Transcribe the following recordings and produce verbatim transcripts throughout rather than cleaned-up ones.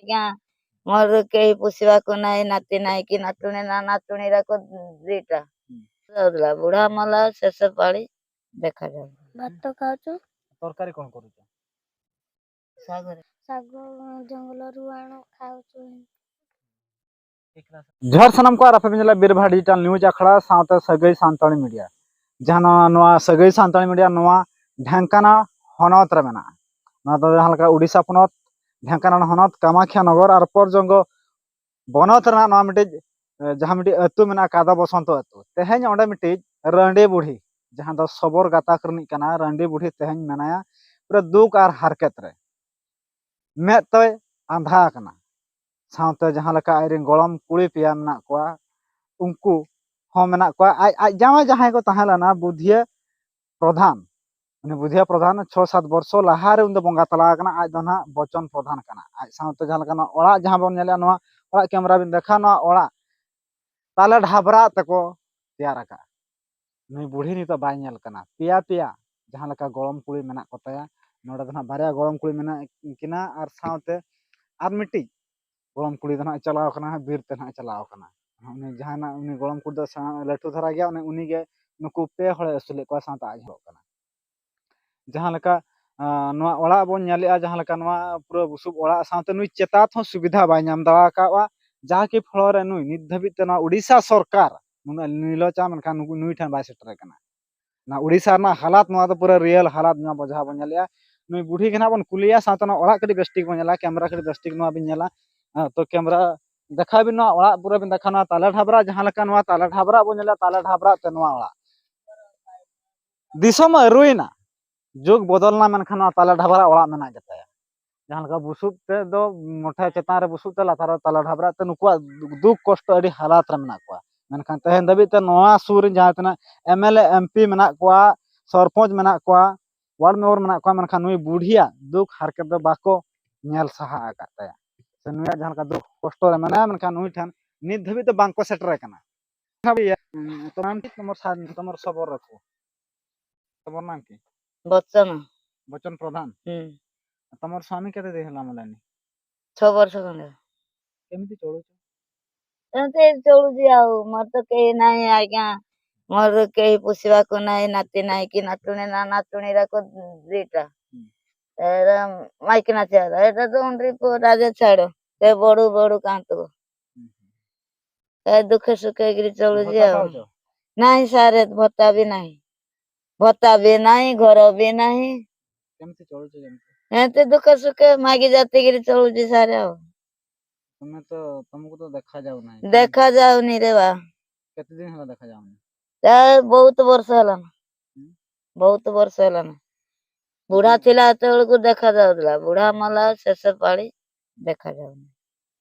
ଆଜ୍ଞା, ମୋର କେହି ପୋଷିବାକୁ ନାହିଁ, ନାତି ନାହିଁ କି ନାତୁଣୀ, ନା ନାତୁଣୀରାକୁ ଦିଟା। ହୁଁ। ସରିଲା, ବୁଢ଼ା ମଲା, ଶେଷ ପାଳି ଦେଖାଯାଉ। ଭାତ ଖାଉଛୁ। ତରକାରୀ କ'ଣ କରୁଛ? ଶାଗରେ। ଶାଗ ଜଙ୍ଗଲରୁ ଆଣୁ, ଖାଉଛୁ। ᱡᱚᱦᱟᱨ ᱥᱟᱱᱟᱢ ᱠᱚ, ᱟᱨ ᱟᱯᱮ ᱯᱮ ᱧᱮᱞᱟ ᱵᱤᱨᱵᱟᱦᱟ ᱰᱤᱡᱤᱴᱟᱞ ᱱᱤᱭᱩᱡᱽ ᱟᱠᱷᱲᱟ ᱥᱟᱶᱛᱮ ᱥᱟᱹᱜᱟᱹᱭ ᱥᱟᱱᱛᱟᱲᱤ ᱢᱤᱰᱤᱭᱟ᱾ ᱡᱟᱦᱟᱸ ᱱᱚᱣᱟ, ᱱᱚᱣᱟ ᱥᱟᱹᱜᱟᱹᱭ ᱥᱟᱱᱛᱟᱲᱤ ᱢᱤᱰᱤᱭᱟ ᱱᱚᱣᱟ ᱰᱷᱮᱝᱠᱟᱱᱟᱞ ᱦᱚᱱᱚᱛ ᱨᱮ ᱢᱮᱱᱟᱜᱼᱟ᱾ ᱱᱚᱣᱟ ᱫᱚ ᱡᱟᱦᱟᱸ ᱞᱮᱠᱟ ᱩᱰᱤᱥᱟ ᱯᱚᱱᱚᱛ, ᱰᱷᱮᱝᱠᱟᱱᱟᱞ ᱦᱚᱱᱚᱛ, ᱠᱟᱢᱟᱠᱷᱤᱭᱟ ᱱᱚᱜᱚᱨ ᱟᱨ ᱯᱚᱨ ᱡᱚᱝᱜᱚ ᱵᱚᱱᱚᱛ ᱨᱮᱱᱟᱜ ᱱᱚᱣᱟ ᱢᱤᱫᱴᱤᱡ, ᱮ, ᱡᱟᱦᱟᱸ ᱢᱤᱫᱴᱤᱡ ᱟᱹᱛᱩ ᱢᱮᱱᱟᱜᱼᱟ, ᱠᱟᱫᱟ ᱵᱚᱥᱚᱱᱛᱚ ᱟᱹᱛᱩ᱾ ᱛᱮᱦᱮᱧ ᱚᱸᱰᱮ ᱢᱤᱫᱴᱤᱡ ᱨᱟᱺᱰᱤ ᱵᱩᱲᱦᱤ, ᱡᱟᱦᱟᱸ ᱫᱚ ᱥᱚᱵᱚᱨ ᱜᱟᱛᱟᱠ ᱨᱤᱱᱤᱡ ᱠᱟᱱᱟ, ᱨᱟᱺᱰᱤ ᱵᱩᱲᱦᱤ ᱛᱮᱦᱮᱧ ᱢᱮᱱᱟᱭᱟ ᱯᱩᱨᱟᱹ ᱫᱩᱠ ᱟᱨ ᱦᱟᱨᱠᱮᱛ ᱨᱮ᱾ ᱢᱮᱫ ᱛᱟᱭ ᱟᱸᱫᱷᱟ ᱟᱠᱟᱱᱟ᱾ ᱥᱟᱶᱛᱮ ᱡᱟᱦᱟᱸ ᱞᱮᱠᱟ ᱟᱡᱨᱮᱱ ᱜᱚᱲᱚᱢ ᱠᱩᱲᱤ ᱯᱮᱭᱟ ᱢᱮᱱᱟᱜ ᱠᱚᱣᱟ, ᱩᱱᱠᱩ ᱦᱚᱸ ᱢᱮᱱᱟᱜ ᱠᱚᱣᱟ᱾ ᱟᱡ, ᱟᱡ ᱡᱟᱶᱟᱭ ᱡᱟᱦᱟᱸᱭ ᱠᱚ ᱛᱟᱦᱮᱸ ᱞᱮᱱᱟ, ᱵᱩᱫᱷᱤᱭᱟᱹ ᱯᱨᱚᱫᱷᱟᱱ, ᱩᱱᱤ ᱵᱩᱫᱷᱤᱭᱟᱹ ᱯᱨᱚᱫᱷᱟᱱ ᱪᱷᱚ ᱥᱟᱛ ᱵᱚᱨᱥᱚ ᱞᱟᱦᱟ ᱨᱮ ᱩᱱᱤ ᱫᱚ ᱵᱚᱸᱜᱟ ᱛᱟᱞᱟ ᱟᱠᱟᱱᱟ᱾ ᱟᱡ ᱫᱚ ᱱᱟᱦᱟᱜ ᱵᱚᱪᱚᱱ ᱯᱨᱚᱫᱷᱟᱱ ᱠᱟᱱᱟ᱾ ᱟᱡ ᱥᱟᱶᱛᱮ ᱡᱟᱦᱟᱸ ᱞᱮᱠᱟ ᱱᱚᱣᱟ ᱚᱲᱟᱜ ᱡᱟᱦᱟᱸ ᱵᱚᱱ ᱧᱮᱞᱮᱜᱼᱟ, ᱱᱚᱣᱟ ᱚᱲᱟᱜ ᱠᱮᱢᱨᱟ ᱵᱤᱱ ᱫᱮᱠᱷᱟ, ᱱᱚᱣᱟ ᱚᱲᱟᱜ ᱛᱟᱞᱮ ᱰᱷᱟᱵᱽᱨᱟᱜ ᱛᱮᱠᱚ ᱛᱮᱭᱟᱨ ᱟᱠᱟᱫᱼᱟ᱾ ᱱᱩᱭ ᱵᱩᱲᱦᱤ ᱱᱤᱛᱚᱜ ᱵᱟᱭ ᱧᱮᱞ ᱠᱟᱱᱟ᱾ ᱯᱮᱭᱟ ᱯᱮᱭᱟ ᱡᱟᱦᱟᱸ ᱞᱮᱠᱟ ᱜᱚᱲᱚᱢ ᱠᱩᱲᱤ ᱢᱮᱱᱟᱜ ᱠᱚᱛᱟᱭᱟ, ᱱᱚᱰᱮ ᱫᱚ ᱱᱟᱦᱟᱜ ᱵᱟᱨᱭᱟ ᱜᱚᱲᱚᱢ ᱠᱩᱲᱤ ᱢᱮᱱᱟᱜ ᱠᱤᱱᱟ, ᱟᱨ ᱥᱟᱶᱛᱮ ᱟᱨ ᱢᱤᱫᱴᱤᱡ ᱜᱚᱲᱚᱢ ᱠᱩᱲᱤ ᱫᱚ ᱱᱟᱦᱟᱜ ᱪᱟᱞᱟᱣ ᱠᱟᱱᱟ, ᱵᱤᱨ ᱛᱮ ᱱᱟᱦᱟᱜ ᱪᱟᱞᱟᱣ ᱠᱟᱱᱟ᱾ ᱩᱱᱤ ᱡᱟᱦᱟᱱᱟᱜ, ᱩᱱᱤ ᱜᱚᱲᱚᱢ ᱠᱩᱲᱤ ᱫᱚ ᱥᱮᱬᱟ, ᱞᱟᱹᱴᱩ ᱫᱷᱟᱨᱟ ᱜᱮᱭᱟ, ᱩᱱᱤ, ᱩᱱᱤ ᱜᱮ ᱱᱩᱠᱩ ᱯᱮ ᱦᱚᱲᱮ ᱟᱹᱥᱩᱞᱮᱫ ᱠᱚᱣᱟ, ᱥᱟᱶᱛᱮ ᱟᱡ ᱦᱚᱸ ᱠᱟᱱᱟ᱾ ᱡᱟᱦᱟᱸ ᱞᱮᱠᱟ, ᱟᱸ, ᱱᱚᱣᱟ ᱚᱲᱟᱜ ᱵᱚᱱ ᱧᱮᱞᱮᱜᱼᱟ, ᱡᱟᱦᱟᱸ ᱞᱮᱠᱟ ᱱᱚᱣᱟ ᱯᱩᱨᱟᱹ ᱵᱩᱥᱩᱵ ᱚᱲᱟᱜ ᱥᱟᱶᱛᱮ ᱱᱩᱭ ᱪᱮᱛᱟᱛ ᱦᱚᱸ ᱥᱩᱵᱤᱫᱷᱟ ᱵᱟᱭ ᱧᱟᱢ ᱫᱟᱲᱮ ᱟᱠᱟᱫᱼᱟ, ᱡᱟᱦᱟᱸ ᱠᱤ ᱯᱷᱚᱞᱚ ᱨᱮ ᱱᱩᱭ ᱱᱤᱛ ᱫᱷᱟᱹᱵᱤᱡ ᱛᱮ ᱱᱚᱣᱟ ᱩᱰᱤᱥᱟ ᱥᱚᱨᱠᱟᱨ ᱱᱩᱱᱟᱹᱜ ᱱᱤᱨᱞᱚᱪᱟ, ᱢᱮᱱᱠᱷᱟᱱ ᱱᱩᱠᱩ, ᱱᱩᱭ ᱴᱷᱮᱱ ᱵᱟᱭ ᱥᱮᱴᱮᱨ ᱟᱠᱟᱱᱟ᱾ ᱱᱚᱣᱟ ᱩᱰᱤᱥᱟ ᱨᱮᱱᱟᱜ ᱦᱟᱞᱟᱛ, ᱱᱚᱣᱟ ᱫᱚ ᱯᱩᱨᱟᱹ ᱨᱤᱭᱮᱞ ᱦᱟᱞᱟᱛ, ᱱᱚᱣᱟ ᱵᱚ ᱡᱟᱦᱟᱸ ᱵᱚᱱ ᱧᱮᱞᱮᱜᱼᱟ᱾ ᱱᱩᱭ ᱵᱩᱲᱦᱤ ᱜᱮ ᱱᱟᱦᱟᱜ ᱵᱚᱱ ᱠᱩᱞᱤᱭᱟ, ᱥᱟᱶᱛᱮ ᱱᱚᱣᱟ ᱚᱲᱟᱜ ᱠᱟᱹᱴᱤᱡ ᱵᱮᱥ ᱴᱷᱤᱠ ᱵᱚᱱ ᱧᱮᱞᱟ, ᱠᱮᱢᱨᱟ ᱠᱟᱹᱴᱤᱡ ᱵᱮᱥ ᱴᱷᱤᱠ ᱱᱚᱣᱟ ᱵᱤᱱ ᱧᱮᱞᱟ᱾ ᱦᱮᱸ, ᱛᱚ ᱠᱮᱢᱨᱟ ᱫᱮᱠᱷᱟᱣ ᱵᱤᱱ, ᱱᱚᱣᱟ ᱚᱲᱟᱜ ᱯᱩᱨᱟᱹ ᱵᱤᱱ ᱫᱮᱠᱷᱟᱣ, ᱱᱚᱣᱟ ᱛᱟᱞᱮ ᱰᱷᱟᱵᱽᱨᱟ, ᱡᱟᱦᱟᱸ ᱞᱮᱠᱟ ᱱᱚᱣᱟ ᱛᱟᱞᱮ ᱰᱷᱟᱵᱽᱨᱟ ᱵᱚᱱ ᱧᱮᱞᱟ, ᱛᱟᱞᱮ ᱰᱷᱟᱵᱽᱨᱟ ᱛᱮ ᱱᱚᱣᱟ ᱚᱲᱟᱜ᱾ ᱫᱤᱥᱚᱢ ᱟᱹᱨᱩᱭᱮᱱᱟ, ᱡᱩᱜᱽ ᱵᱚᱫᱚᱞ ᱮᱱᱟ, ᱢᱮᱱᱠᱷᱟᱱ ᱱᱚᱣᱟ ᱛᱟᱞᱮ ᱰᱷᱟᱵᱽᱨᱟ ᱚᱲᱟᱜ ᱢᱮᱱᱟᱜ ᱜᱮᱛᱟᱭᱟ᱾ ᱡᱟᱦᱟᱸ ᱞᱮᱠᱟ ᱵᱩᱥᱩᱵ ᱛᱮ ᱫᱚ ᱢᱚᱴᱷᱮ ᱪᱮᱛᱟᱱ ᱨᱮ ᱵᱩᱥᱩᱵ ᱛᱮ, ᱞᱟᱛᱟᱨ ᱨᱮ ᱛᱟᱞᱮ ᱰᱷᱟᱵᱽᱨᱟ ᱛᱮ, ᱱᱩᱠᱩᱣᱟᱜ ᱫᱩᱠ ᱠᱚᱥᱴᱚ ᱟᱹᱰᱤ ᱦᱟᱞᱟᱛ ᱨᱮ ᱢᱮᱱᱟᱜ ᱠᱚᱣᱟ᱾ ᱢᱮᱱᱠᱷᱟᱱ ᱛᱮᱦᱮᱧ ᱫᱷᱟᱹᱵᱤᱡ ᱛᱮ ᱱᱚᱣᱟ ᱥᱩᱨ ᱨᱮᱱ ᱡᱟᱦᱟᱸ ᱛᱤᱱᱟᱹᱜ M L A, M P ᱢᱮᱱᱟᱜ ᱠᱚᱣᱟ, ᱥᱚᱨᱯᱚᱧᱪ ᱢᱮᱱᱟᱜ ᱠᱚᱣᱟ, ᱣᱟᱨᱰ ᱢᱮᱢᱵᱟᱨ ᱢᱮᱱᱟᱜ ᱠᱚᱣᱟ, ᱢᱮᱱᱠᱷᱟᱱ ᱱᱩᱭ ᱵᱩᱰᱷᱤᱭᱟᱜ ᱫᱩᱠ ᱦᱟᱨᱠᱮᱛ ᱫᱚ ᱵᱟᱠᱚ ᱧᱮᱞ ᱥᱟᱦᱟ ᱟᱠᱟᱫ ᱛᱟᱭᱟ᱾ ᱥᱮ ᱱᱩᱭᱟᱜ ᱡᱟᱦᱟᱸ ᱞᱮᱠᱟ ᱫᱩᱠ ᱠᱚᱥᱴᱚ ᱨᱮ ᱢᱮᱱᱟᱭᱟ, ᱢᱮᱱᱠᱷᱟᱱ ᱱᱩᱭ ᱴᱷᱮᱱ ᱱᱤᱛ ᱫᱷᱟᱹᱵᱤᱡ ᱛᱮ ᱵᱟᱝ ᱠᱚ ᱥᱮᱴᱮᱨ ᱟᱠᱟᱱᱟ᱾ ᱛᱚᱢᱟᱨ ᱥᱟᱱ, ᱛᱚᱢᱟᱨ ᱥᱚᱵᱚᱨ ᱨᱮᱠᱚ, ᱛᱚᱢᱟᱨ ᱱᱟᱢ ᱠᱤ? ᱵᱚᱪᱚᱱ᱾ ᱵᱚᱪᱚᱱ ᱯᱨᱚᱫᱷᱟᱱ? ᱦᱩᱸ᱾ ᱛᱚᱢᱟᱨ ᱥᱣᱟᱢᱤ ᱠᱟᱛᱮ ᱫᱮ ᱦᱮᱞᱟ ᱢᱟᱞᱟᱱᱤ? ଛଅ ବର୍ଷ ଖଣ୍ଡେ। କେମିତି ଚଳୁଛ? ଏମିତି ଚଳୁଛି ଆଉ। ମୋର ତ କେହି ନାହିଁ ଆଜ୍ଞା, ମୋର କେହି ପୋଷିବାକୁ ନାହିଁ। ନାତି ନାହିଁ କି ନାତୁଣୀ ନା ନାତୁଣୀ ରାକ ଦିଟା। ଏରା ମାଇକିନା ଛୁଆ, ଏଟା ତ ଅଣ୍ଡିରି ପୁଅ ରାଜା ଛାଡ଼। ସେ ବଢ଼ୁ ବଢ଼ୁ କାନ୍ଦୁଥିବ। ଏ ଦୁଃଖେ ସୁଖେ ହେଇକିରି ଚଳୁଛି ଭତ୍ତା ଆଉ। ପାଉଛ? ନାହିଁ ସାର୍, ଭତ୍ତା ବି ନାହିଁ। ଭତ୍ତା ବି ନାହିଁ, ଘର ବି ନାହିଁ। କେମିତି ଚଳୁଛ କେମିତି? ଏମିତି ଦୁଃଖେ ସୁଖେ ମାଗି ଯାତିକିରି ଚଳୁଛି ସାର୍ ଆଉ। ତମେ ତ, ତମକୁ ତ ଦେଖା ଯାଉନାହିଁ। ଦେଖା ଯାଉନି ରେ ବା। କେତେ ଦିନ ହେଲା ଦେଖା ଯାଉନି? ଏ ବହୁତ ବର୍ଷ ହେଲାଣି। ହୁଁ? ବହୁତ ବର୍ଷ ହେଲାଣି। ବୁଢ଼ା ଥିଲା ସେତେବେଳକୁ ଦେଖା ଯାଉଥିଲା, ବୁଢ଼ା ମଲା, ଶେଷ ପାଳି ଦେଖା ଯାଉନି।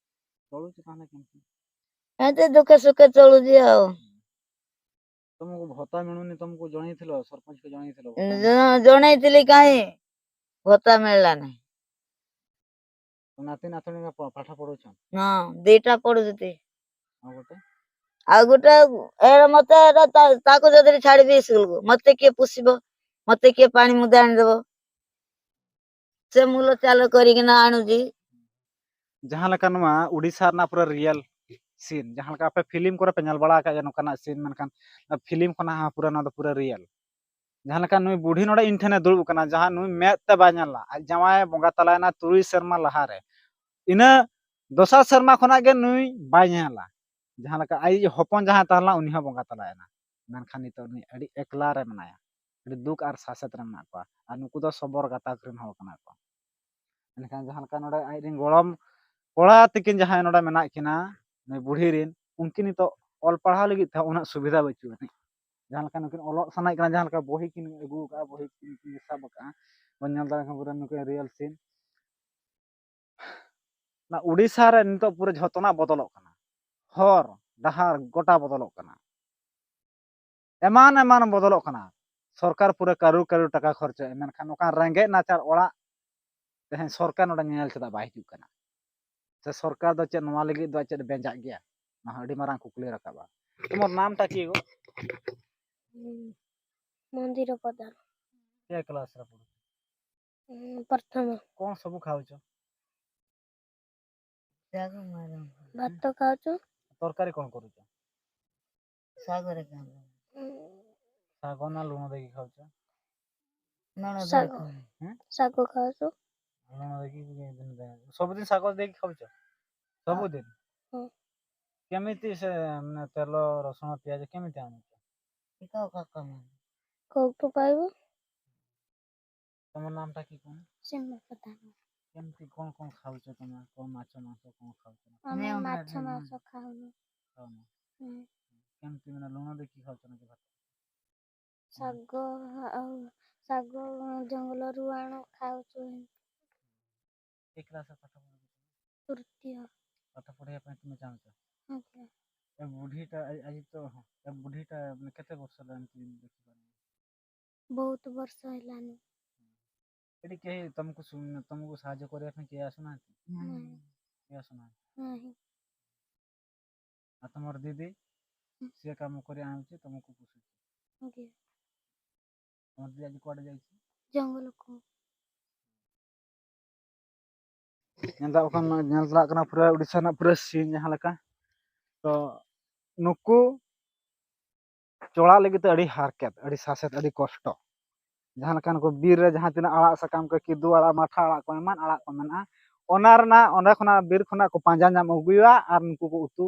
ଚଳୁଛି ତାହେଲେ କେମିତି? ଏମିତି ଦୁଃଖେ ସୁଖେ ଚଳୁଛି ଆଉ। ତମକୁ ଭତ୍ତା ମିଳୁନି, ତମକୁ ଜଣେଇଥିଲ, ସରପଞ୍ଚକୁ ଜଣେଇଥିଲ ଭତ୍ତା? ଜ-, ଜଣେଇଥିଲି, କାହିଁ ଭତ୍ତା ମିଳିଲା ନାହିଁ। ତୋ ନାତି ନାତୁଣୀ ପ-, ପାଠ ପଢୁଛନ୍? ହଁ, ଦିଟା ପଢୁଛନ୍ତି। ଆଉ ଗୋଟେ? ଆଉ ଗୋଟେ, ଏ, ମତେ ଏଟା ତା-, ତାକୁ ଯଦି ଛାଡିବି ସ୍କୁଲକୁ, ମତେ କିଏ ପୋଷିବ? ମତେ କିଏ ପାଣି ମୁଦେ ଆଣିଦବ? ସେ ମୂଲ ଚାଲ କରିକିନା ଆଣୁଛି। ᱡᱟᱦᱟᱸ ᱞᱮᱠᱟ ᱱᱚᱣᱟ ᱩᱰᱤᱥᱟ ᱨᱮᱱᱟᱜ ᱯᱩᱨᱟᱹ ᱨᱤᱭᱮᱞ ᱥᱤᱱ, ᱡᱟᱦᱟᱸ ᱞᱮᱠᱟ ᱟᱯᱮ ᱯᱷᱤᱞᱢ ᱠᱚᱨᱮ ᱯᱮ ᱧᱮᱞ ᱵᱟᱲᱟ ᱟᱠᱟᱫ ᱜᱮᱭᱟ ᱱᱚᱝᱠᱟᱱᱟᱜ ᱥᱤᱱ, ᱢᱮᱱᱠᱷᱟᱱ ᱯᱷᱤᱞᱢ ᱠᱷᱚᱱᱟᱜ ᱦᱚᱸ ᱯᱩᱨᱟᱹ ᱱᱚᱣᱟ ᱫᱚ ᱯᱩᱨᱟᱹ ᱨᱤᱭᱮᱞ᱾ ᱡᱟᱦᱟᱸ ᱞᱮᱠᱟ ᱱᱩᱭ ᱵᱩᱰᱷᱤ ᱱᱚᱰᱮ ᱤᱧ ᱴᱷᱮᱱᱮ ᱫᱩᱲᱩᱵ ᱟᱠᱟᱱᱟ, ᱡᱟᱦᱟᱸ ᱱᱩᱭ ᱢᱮᱫ ᱛᱮ ᱵᱟᱭ ᱧᱮᱞ ᱞᱮᱫᱟ, ᱟᱡ ᱡᱟᱶᱟᱭ ᱵᱚᱸᱜᱟ ᱛᱟᱞᱟᱭᱮᱱᱟ ᱛᱩᱨᱩᱭ ᱥᱮᱨᱢᱟ ᱞᱟᱦᱟᱨᱮ, ᱤᱱᱟᱹ ᱫᱚᱥᱟᱨ ᱥᱮᱨᱢᱟ ᱠᱷᱚᱱᱟᱜ ᱜᱮ ᱱᱩᱭ ᱵᱟᱭ ᱧᱮᱞᱟ᱾ ᱡᱟᱦᱟᱸ ᱞᱮᱠᱟ ᱟᱡ ᱦᱚᱯᱚᱱ ᱡᱟᱦᱟᱸᱭ ᱛᱟᱦᱮᱸ ᱞᱮᱱᱟ, ᱩᱱᱤ ᱦᱚᱸ ᱵᱚᱸᱜᱟ ᱛᱟᱞᱟᱭᱮᱱᱟ, ᱢᱮᱱᱠᱷᱟᱱ ᱱᱤᱛᱚᱜ ᱱᱩᱭ ᱟᱹᱰᱤ ᱮᱠᱞᱟ ᱨᱮ ᱢᱮᱱᱟᱭᱟ, ᱟᱹᱰᱤ ᱫᱩᱠ ᱟᱨ ᱥᱟᱥᱮᱛ ᱨᱮ ᱢᱮᱱᱟᱜ ᱠᱚᱣᱟ᱾ ᱟᱨ ᱱᱩᱠᱩ ᱫᱚ ᱥᱚᱵᱚᱨ ᱜᱟᱛᱟᱠ ᱨᱮᱱ ᱦᱚᱲ ᱠᱟᱱᱟ ᱠᱚ᱾ ᱮᱱᱠᱷᱟᱱ ᱡᱟᱦᱟᱸ ᱞᱮᱠᱟ ᱱᱚᱰᱮ ᱟᱡ ᱨᱮᱱ ᱜᱚᱲᱚᱢ ᱠᱚᱲᱟ ᱛᱤᱠᱤᱱ ᱡᱟᱦᱟᱸᱭ ᱱᱚᱰᱮ ᱢᱮᱱᱟᱜ ᱠᱤᱱᱟ, ᱱᱩᱭ ᱵᱩᱲᱦᱤ ᱨᱮᱱ, ᱩᱱᱠᱤᱱ ᱱᱤᱛᱚᱜ ᱚᱞ ᱯᱟᱲᱦᱟᱣ ᱞᱟᱹᱜᱤᱫ ᱛᱮ ᱩᱱᱟᱹᱜ ᱥᱩᱵᱤᱫᱷᱟ ᱵᱟᱹᱪᱩᱜ ᱟᱹᱱᱤᱡ᱾ ᱡᱟᱦᱟᱸ ᱞᱮᱠᱟ ᱱᱩᱠᱤᱱ ᱚᱞᱚᱜ ᱥᱟᱱᱟᱭᱮᱫ ᱠᱟᱱᱟ, ᱡᱟᱦᱟᱸ ᱞᱮᱠᱟ ᱵᱚᱦᱤ ᱠᱤᱱ ᱟᱹᱜᱩ ᱟᱠᱟᱫᱼᱟ, ᱵᱚᱦᱤ ᱠᱤᱱ, ᱠᱤᱱ ᱥᱟᱵ ᱟᱠᱟᱫᱼᱟ, ᱵᱚᱱ ᱧᱮᱞ ᱫᱟᱲᱮᱭᱟᱜ ᱠᱟᱱᱟ ᱯᱩᱨᱟᱹ ᱱᱩᱠᱤᱱ ᱨᱤᱭᱮᱞ ᱥᱤᱱ᱾ ᱚᱱᱟ ᱩᱰᱤᱥᱟ ᱨᱮ ᱱᱤᱛᱚᱜ ᱯᱩᱨᱟᱹ ᱡᱷᱚᱛᱚᱱᱟᱜ ᱵᱚᱫᱚᱞᱚᱜ ᱠᱟᱱᱟ, ᱦᱚᱨ ᱰᱟᱦᱟᱨ ᱜᱚᱴᱟ ᱵᱚᱫᱚᱞᱚᱜ ᱠᱟᱱᱟ, ᱮᱢᱟᱱ ᱮᱢᱟᱱ ᱵᱚᱫᱚᱞᱚᱜ ᱠᱟᱱᱟ᱾ ᱥᱚᱨᱠᱟᱨ ᱯᱩᱨᱟᱹ ᱠᱟᱨᱩᱲ ᱠᱟᱨᱩᱲ ᱴᱟᱠᱟ ᱠᱷᱚᱨᱪᱟᱭᱟ, ᱢᱮᱱᱠᱷᱟᱱ ᱚᱠᱟ ᱨᱮᱸᱜᱮᱡ ᱱᱟᱪᱟᱨ ᱚᱲᱟᱜ ᱛᱮᱦᱮᱧ ᱥᱚᱨᱠᱟᱨ ᱱᱚᱰᱮ ᱧᱮᱧᱮᱞ ᱪᱮᱫᱟᱜ ᱵᱟᱭ ᱦᱤᱡᱩᱜ ᱠᱟᱱᱟ? ᱥᱮ ᱥᱚᱨᱠᱟᱨ ᱫᱚ ᱪᱮᱫ ᱱᱚᱣᱟ ᱞᱟᱹᱜᱤᱫ ᱫᱚ ᱪᱮᱫ ᱵᱮᱸᱡᱟᱜ ᱜᱮᱭᱟ? ᱚᱱᱟ ᱦᱚᱸ ᱟᱹᱰᱤ ᱢᱟᱨᱟᱝ ᱠᱩᱠᱞᱤ ᱨᱟᱠᱟᱵᱼᱟ᱾ ତୁମର ନାମଟା କିଏ ଗୋ? ହୁଁ, ମନ୍ଦିର ପ୍ରଧାନ। କେ କ୍ଲାସରେ ପଢୁଛ? ହୁଁ, ପ୍ରଥମ। କ'ଣ ସବୁ ଖାଉଛ? ଶାଗ ମାର। ଭାତ ଖାଉଛୁ। ତରକାରୀ କ'ଣ କରୁଛ? ଶାଗରେ କ'ଣ? ଶାଗ ନା ଲୁଣ ଦେଇକି ଖାଉଛ? ଲୁଣ ଶାଗ। ଦେଇକି। ହୁଁ? ଶାଗ ଖାଉଛୁ। ଲୁଣ ଦେଇକି, ସବୁଦିନ ଶାଗ ଦେଇକି ଖାଉଛ? ସବୁଦିନ? ହଁ। କେମିତି ସେ, ମାନେ, ତେଲ, ରସୁଣ, ପିଆଜ କେମିତି ଆଣୁଛ? କୋଉଠୁ ପାଇବୁ? ତମ ନାମଟା କି କ'ଣ? ସୀମା ପ୍ରଧାନ। କେମିତି କ'ଣ କ'ଣ ଖାଉଛ ତମେ? କ'ଣ ମାଛ ମାଂସ କ'ଣ ଖାଉଛ? ଆମେ ମାଛ ମାଂସ ଖାଉନୁ। ଖାଉନ? ହୁଁ। କେମିତି, ମାନେ, ଲୁଣ ଦେଇକି ଖାଉଛ ନା କି ଭାତ? ଶାଗ, ଆଉ ଶାଗ ଜଙ୍ଗଲରୁ ଆଣୁ, ଖାଉଛୁ। ଏ କ୍ଲାସରେ ପାଠ ପଢ଼ୁଛ? ତୃତୀୟ। ପାଠ ପଢ଼ିବା ପାଇଁ ତୁମେ ଚାହୁଁଛ? ଆଜ୍ଞା। ଏ ବୁଢ଼ୀଟା, ଆଜି, ଆଜି ତ, ହଁ, ଏ ବୁଢ଼ୀଟା, ମାନେ, କେତେ ବର୍ଷ ହେଲା ଏମିତି ଦେଖିପାରୁନି? ବହୁତ ବର୍ଷ ହେଲାନି। ଏଠି କେହି ତମକୁ ସୁ-, ତମକୁ ସାହାଯ୍ୟ କରିବା ପାଇଁ କେହି ଆସୁନାହାନ୍ତି? ନାଇଁ। କେହି ଆସୁନାହାନ୍ତି? ନାହିଁ। ଆଉ ତମର ଦିଦି, ହୁଁ। ସିଏ କାମ କରି ଆଣୁଛି, ତମକୁ ପୋଷୁଛି। ଆଜ୍ଞା। ତମର ଦିଦି ଆଜି କୁଆଡ଼େ ଯାଇଛି? ଜଙ୍ଗଲକୁ। ᱧᱮᱞ ᱫᱟᱲᱮᱭᱟᱜ ᱠᱟᱱᱟ, ᱧᱮᱞ ᱪᱟᱞᱟᱜ ᱠᱟᱱᱟ ᱯᱩᱨᱟᱹ ᱩᱲᱤᱥᱥᱟ ᱨᱮᱱᱟᱜ ᱯᱩᱨᱟᱹ scene ᱡᱟᱦᱟᱸ ᱞᱮᱠᱟ᱾ ᱛᱚ ᱱᱩᱠᱩ ᱪᱚᱲᱟᱜ ᱞᱟᱹᱜᱤᱫ ᱛᱮ ᱟᱹᱰᱤ ᱦᱟᱨᱠᱮᱛ, ᱟᱹᱰᱤ ᱥᱟᱥᱮᱛ, ᱟᱹᱰᱤ ᱠᱚᱥᱴᱚ᱾ ᱡᱟᱦᱟᱸ ᱞᱮᱠᱟ ᱱᱩᱠᱩ ᱵᱤᱨ ᱨᱮ ᱡᱟᱦᱟᱸ ᱛᱤᱱᱟᱹᱜ ᱟᱲᱟᱜ ᱥᱟᱠᱟᱢ ᱠᱚ, ᱠᱤᱫᱩ ᱟᱲᱟᱜ, ᱢᱟᱴᱷᱟ ᱟᱲᱟᱜ ᱠᱚ, ᱮᱢᱟᱱ ᱟᱲᱟᱜ ᱠᱚ ᱢᱮᱱᱟᱜᱼᱟ, ᱚᱱᱟ ᱨᱮᱱᱟᱜ, ᱚᱸᱰᱮ ᱠᱷᱚᱱᱟᱜ, ᱵᱤᱨ ᱠᱷᱚᱱᱟᱜ ᱠᱚ ᱯᱟᱸᱡᱟ ᱧᱟᱢ ᱟᱹᱜᱩᱭᱟ ᱟᱨ ᱱᱩᱠᱩ ᱠᱚ ᱩᱛᱩ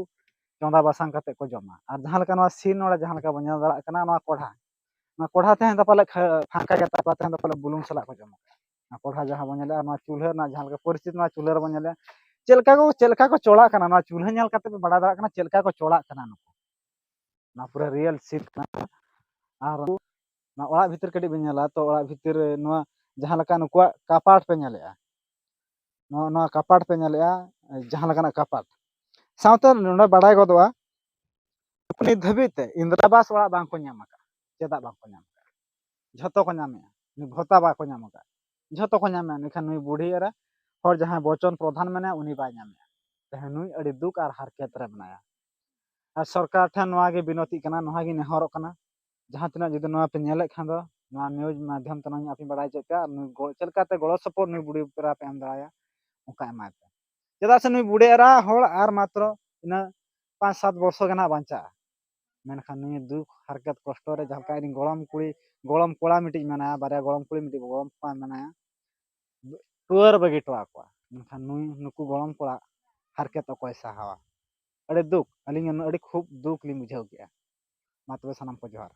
ᱪᱚᱸᱫᱟ ᱵᱟᱥᱟᱝ ᱠᱟᱛᱮ ᱠᱚ ᱡᱚᱢᱟ᱾ ᱟᱨ ᱡᱟᱦᱟᱸ ᱞᱮᱠᱟ ᱱᱚᱣᱟ scene ᱱᱚᱰᱮ ᱡᱟᱦᱟᱸ ᱞᱮᱠᱟ ᱵᱚᱱ ᱧᱮᱞ ᱫᱟᱲᱮᱭᱟᱜ ᱠᱟᱱᱟ, ᱱᱚᱣᱟ ᱠᱚᱲᱦᱟ, ᱱᱚᱣᱟ ᱠᱚᱲᱦᱟ ᱛᱟᱦᱮᱸ ᱫᱚ ᱯᱟᱞᱮ ᱠᱷᱟ-, ᱯᱷᱟᱸᱠᱟ ᱜᱮ ᱛᱟᱠᱚᱣᱟ, ᱛᱟᱦᱮᱸ ᱫᱚ ᱯᱟᱞᱮ ᱵᱩᱞᱩᱝ ᱥᱟᱞᱟᱜ ᱠᱚ ᱡᱚᱢ ᱠᱟᱜᱼᱟ᱾ ᱱᱚᱣᱟ ᱠᱚᱲᱦᱟ ᱡᱟᱦᱟᱸ ᱵᱚᱱ ᱧᱮᱞᱮᱜᱼᱟ, ᱱᱚᱣᱟ ᱪᱩᱞᱦᱟᱹ ᱨᱮᱱᱟᱜ ᱡᱟᱦᱟᱸ ᱞᱮᱠᱟ ᱯᱚᱨᱤᱥᱛᱷᱤᱛᱤ, ᱱᱚᱣᱟ ᱪᱩᱞᱦᱟᱹ ᱨᱮᱵᱚᱱ ᱧᱮᱞᱮᱜᱼᱟ, ᱪᱮᱫ ᱞᱮᱠᱟ ᱠᱚ, ᱪᱮᱫ ᱞᱮᱠᱟ ᱠᱚ ᱪᱚᱲᱟᱜ ᱠᱟᱱᱟ, ᱱᱚᱣᱟ ᱪᱩᱞᱦᱟᱹ ᱧᱮᱞ ᱠᱟᱛᱮ ᱯᱮ ᱵᱟᱲᱟᱭ ᱫᱟᱲᱮᱭᱟᱜ ᱠᱟᱱᱟ ᱪᱮᱫ ᱞᱮᱠᱟ ᱠᱚ ᱪᱚᱲᱟᱜ ᱠᱟᱱᱟ ᱱᱩᱠᱩ᱾ ᱱᱚᱣᱟ ᱯᱩᱨᱟᱹ real scene ᱠᱟᱱᱟ᱾ ᱟᱨ ᱱᱚᱣᱟ ᱚᱲᱟᱜ ᱵᱷᱤᱛᱤᱨ ᱠᱟᱹᱴᱤᱡ ᱵᱮᱱ ᱧᱮᱞᱟ, ᱛᱚ ᱚᱲᱟᱜ ᱵᱷᱤᱛᱤᱨ ᱨᱮ ᱱᱚᱣᱟ ᱡᱟᱦᱟᱸ ᱞᱮᱠᱟ ᱱᱩᱠᱩᱣᱟᱜ ᱠᱟᱯᱟᱴ ᱯᱮ ᱧᱮᱞᱮᱜᱼᱟ, ᱱᱚᱣᱟ, ᱱᱚᱣᱟ ᱠᱟᱯᱟᱴ ᱯᱮ ᱧᱮᱞᱮᱜᱼᱟ, ᱡᱟᱦᱟᱸ ᱞᱮᱠᱟᱱᱟᱜ ᱠᱟᱯᱟᱴ᱾ ᱥᱟᱶᱛᱮ ᱱᱚᱰᱮ ᱵᱟᱲᱟᱭ ᱜᱚᱫᱚᱜᱼᱟ, ᱱᱤᱛ ᱫᱷᱟᱹᱵᱤᱡ ᱛᱮ ᱤᱱᱫᱨᱟ ᱟᱵᱟᱥ ᱚᱲᱟᱜ ᱵᱟᱝ ᱠᱚ ᱧᱟᱢ ᱟᱠᱟᱫᱼᱟ᱾ ᱪᱮᱫᱟᱜ ᱵᱟᱝ ᱠᱚ ᱧᱟᱢ ᱟᱠᱟᱫᱼᱟ? ᱡᱷᱚᱛᱚ ᱠᱚ ᱧᱟᱢᱮᱜᱼᱟ, ᱩᱱᱤ ᱵᱷᱚᱛᱟ ᱵᱟᱠᱚ ᱧᱟᱢ ᱟᱠᱟᱫᱼᱟ, ᱡᱷᱚᱛᱚ ᱠᱚ ᱧᱟᱢᱮᱜᱼᱟ᱾ ᱢᱮᱱᱠᱷᱟᱱ ᱱᱩᱭ ᱵᱩᱰᱷᱤ ᱮᱨᱟ, ᱦᱚᱲ ᱡᱟᱦᱟᱸᱭ ᱵᱚᱪᱚᱱ ᱯᱨᱚᱫᱷᱟᱱ ᱢᱮᱱᱟᱭᱟ, ᱩᱱᱤ ᱵᱟᱭ ᱧᱟᱢᱮᱜᱼᱟ᱾ ᱛᱮᱦᱮᱧ ᱱᱩᱭ ᱟᱹᱰᱤ ᱫᱩᱠ ᱟᱨ ᱦᱟᱨᱠᱮᱛ ᱨᱮ ᱢᱮᱱᱟᱭᱟ᱾ ᱟᱨ ᱥᱚᱨᱠᱟᱨ ᱴᱷᱮᱱ ᱱᱚᱣᱟ ᱜᱮ ᱵᱤᱱᱚᱛᱤᱜ ᱠᱟᱱᱟ, ᱱᱚᱣᱟ ᱜᱮ ᱱᱮᱦᱚᱨᱚᱜ ᱠᱟᱱᱟ, ᱡᱟᱦᱟᱸ ᱛᱤᱱᱟᱹᱜ ᱡᱩᱫᱤ ᱱᱚᱣᱟ ᱯᱮ ᱧᱮᱞᱮᱫ ᱠᱷᱟᱱ ᱫᱚ, ᱱᱚᱣᱟ news ᱢᱟᱫᱽᱫᱷᱚᱢ ᱛᱮ ᱱᱚᱣᱟ ᱟᱯᱮ ᱵᱟᱲᱟᱭ ᱦᱚᱪᱚᱭᱮᱫ ᱯᱮᱭᱟ, ᱟᱨ ᱱᱩᱭ ᱜᱚ-, ᱪᱮᱫ ᱞᱮᱠᱟᱛᱮ ᱜᱚᱲᱚ ᱥᱚᱯᱚᱦᱚᱫ ᱱᱩᱭ ᱵᱩᱰᱷᱤ ᱮᱨᱟ ᱯᱮ ᱮᱢ ᱫᱟᱲᱮᱟᱭᱟ, ᱚᱱᱠᱟ ᱮᱢᱟᱭ ᱯᱮ᱾ ᱪᱮᱫᱟᱜ ᱥᱮ ᱱᱩᱭ ᱵᱩᱰᱷᱤ ᱮᱨᱟ ᱦᱚᱲ ᱟᱨ ᱢᱟᱛᱨᱚ ᱤᱱᱟᱹ ᱯᱟᱸᱪ ᱥᱟᱛ ᱵᱚᱨᱥᱚ ᱜᱮ ᱱᱟᱦᱟᱜ ᱵᱟᱧᱪᱟᱜᱼᱟ᱾ ᱢᱮᱱᱠᱷᱟᱱ ᱱᱩᱭ ᱫᱩᱠ ᱦᱟᱨᱠᱮᱛ ᱠᱚᱥᱴᱚ ᱨᱮ ᱡᱟᱦᱟᱸ ᱞᱮᱠᱟ ᱤᱧ ᱜᱚᱲᱚᱢ ᱠᱩᱲᱤ, ᱜᱚᱲᱚᱢ ᱠᱚᱲᱟ ᱢᱤᱫᱴᱤᱡ ᱢᱮᱱᱟᱭᱟ, ᱵᱟᱨᱭᱟ ᱜᱚᱲᱚᱢ ᱠᱩᱲᱤ ᱢᱤᱫᱴᱤᱡ ᱜᱚᱲᱚᱢ ᱠᱚᱲᱟ ᱢᱮᱱᱟᱭᱟ, ᱴᱩᱣᱟᱹᱨ ᱵᱟᱹᱜᱤ ᱦᱚᱴᱚ ᱟᱠᱚᱣᱟ᱾ ᱢᱮᱱᱠᱷᱟᱱ ᱱᱩᱭ, ᱱᱩᱠᱩ ᱜᱚᱲᱚᱢ ᱠᱚᱲᱟ ᱦᱟᱨᱠᱮᱛ ᱚᱠᱚᱭ ᱥᱟᱦᱟᱣᱟ? ᱟᱹᱰᱤ ᱫᱩᱠ, ᱟᱹᱞᱤᱧ ᱟᱹᱰᱤ ᱠᱷᱩᱵ ᱫᱩᱠ ᱞᱤᱧ ᱵᱩᱡᱷᱟᱹᱣ ᱠᱮᱜᱼᱟ᱾ ᱢᱟ ᱛᱚᱵᱮ ᱥᱟᱱᱟᱢ ᱠᱚ ᱡᱚᱦᱟᱨ᱾